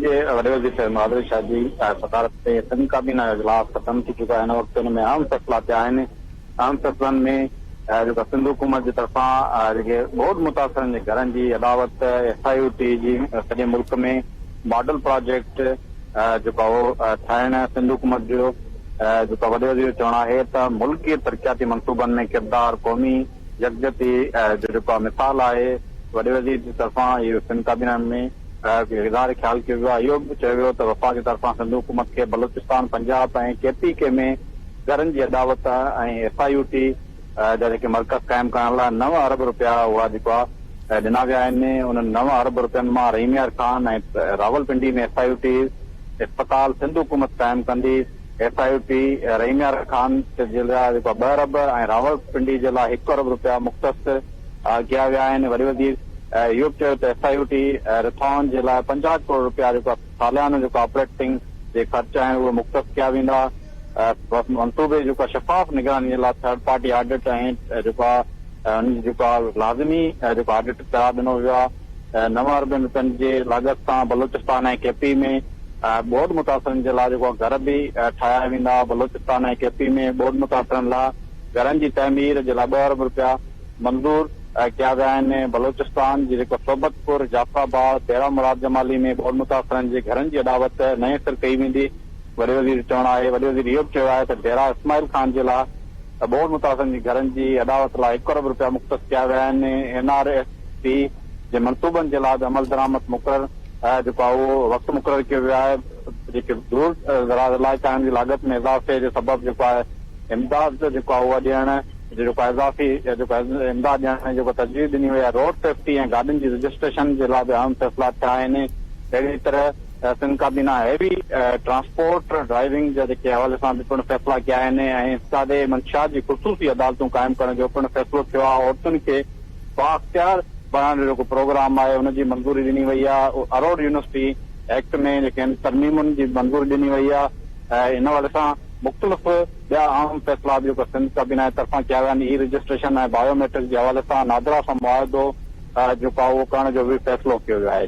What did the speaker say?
جي وڏي وزير سيد مراد علي شاهه جي صدارت تي سنڌ ڪابينا جو اجلاس ختم ٿي چڪو آهي. هن وقت ان ۾ اهم فيصلا ٿيا آهن. اهم فيصلن ۾ جيڪا سنڌ حڪومت جي طرفان جيڪي ٻوڏ متاثرن جي گهرن جي اڏاوت، ايس I U ٽي جي سڄي ملڪ ۾ ماڊل پراجيڪٽ جيڪو اهو ٺاهڻ سنڌ حڪومت جو جيڪو وڏي وزير جو چوڻ آهي ته ملڪي ترقياتي منصوبن ۾ ڪردار قومي يڪجهتي جو جيڪو مثال آهي. وڏي وزير جي طرفان اهو سنڌ ڪابينا ۾ اظهار خيال ڪيو ويو آهي. اهو به چيو ويو ته وفاق جي طرفان سنڌ حڪومت کي بلوچستان، پنجاب ۽ ڪي پي ڪي ۾ گهرن جي اڏاوت ۽ ايس I U ٽي جا جيڪي مرڪز قائم ڪرڻ لاء نو ارب رپيا اها جيڪو آهي ڏنا ويا آهن. انهن نو ارب رپين مان Rahim Yar Khan ۽ Rawalpindi ۾ S I U T اسپتال سنڌ حڪومت قائم ڪندي. S I U T Rahim Yar Khan جي لاء جيڪو آهي ٻه ارب ۽ راولپنڊي جي لاء هڪ ارب رپيا مختص ڪيا ويا آهن. وڏي وزير اهو به چيو ته ايس I U ٽي رٿائن جي لاء 50 ڪروڙ رپيا جيڪو ساليانو جيڪو آپريٽنگ جي خرچ آهن اهي مختص ڪيا ويندا. منصوبي جي جيڪو شفاف نگراني جي لاء ٿرڊ پارٽي آڊٽ ۽ جيڪو ان جي جيڪو لازمي جيڪو آڊٽ قرار ڏنو ويو آهي. نو اربين رپين جي لاڳت سان بلوچستان ۽ ڪي پي ۾ ٻوڏ متاثرن جي لاء جيڪو گهر به ٺاهيا ويندا. بلوچستان ۽ ڪي پي ۾ ٻوڏ متاثرن لاء گهرن جي تعمير جي لاء ٻه ارب رپيا منظور ڪيا ويا آهن. بلوچستان جي جيڪو صحبت پور، جعفر آباد، ڊيرا مراد جمالي ۾ ٻوڏ متاثرن جي گهرن جي اڏاوت نئين سر ڪئي ويندي. وڏي وزير جو چوڻ آهي وڏي وزير اهو به چيو آهي ته ڊيرا اسماعيل خان جي لاء ٻوڏ متاثرن جي گهرن جي اڏاوت لاء هڪ ارب رپيا مختص ڪيا ويا آهن. اين آر ايس پي جي منصوبن جي لاء به عملدرآمد مقرر جيڪو آهي اهو وقت مقرر ڪيو ويو آهي. جيڪي دور دراز علائقا آهن جي لاڳت ۾ اضافي جي سبب جيڪو آهي امداد جيڪو آهي اها ڏيڻ جو جيڪو آهي اضافي جيڪو آهي امداد ڏيڻ جي جيڪو تجويز ڏني وئي آهي. روڊ سيفٽي ۽ گاڏين جي رجسٽريشن جي لاء به اهم فيصلا ٿيا آهن. اهڙي طرح سنڌ ڪابينا هيوي ٽرانسپورٽ ڊرائيونگ جا جيڪي حوالي سان به پڻ فيصلا ڪيا آهن ۽ انسداد منشيات جي خصوصي عدالتون قائم ڪرڻ جو پڻ فيصلو ٿيو آهي. عورتن کي بااختيار بڻائڻ جو جيڪو پروگرام آهي ان جي منظوري ڏني وئي آهي. اروڙ يونيورسٽي ايڪٽ ۾ جيڪي آهن ترميمن جي منظوري ڏني وئي آهي ۽ ان حوالي سان مختلف ٻيا اهم فيصلا به جيڪو سنڌ ڪابينا جي طرفان ڪيا ويا آهن. اي رجسٽريشن ۽ بايو ميٽرڪ جي حوالي سان نادرا سان معاهدو جيڪو آهي اهو ڪرڻ جو به فيصلو ڪيو ويو آهي.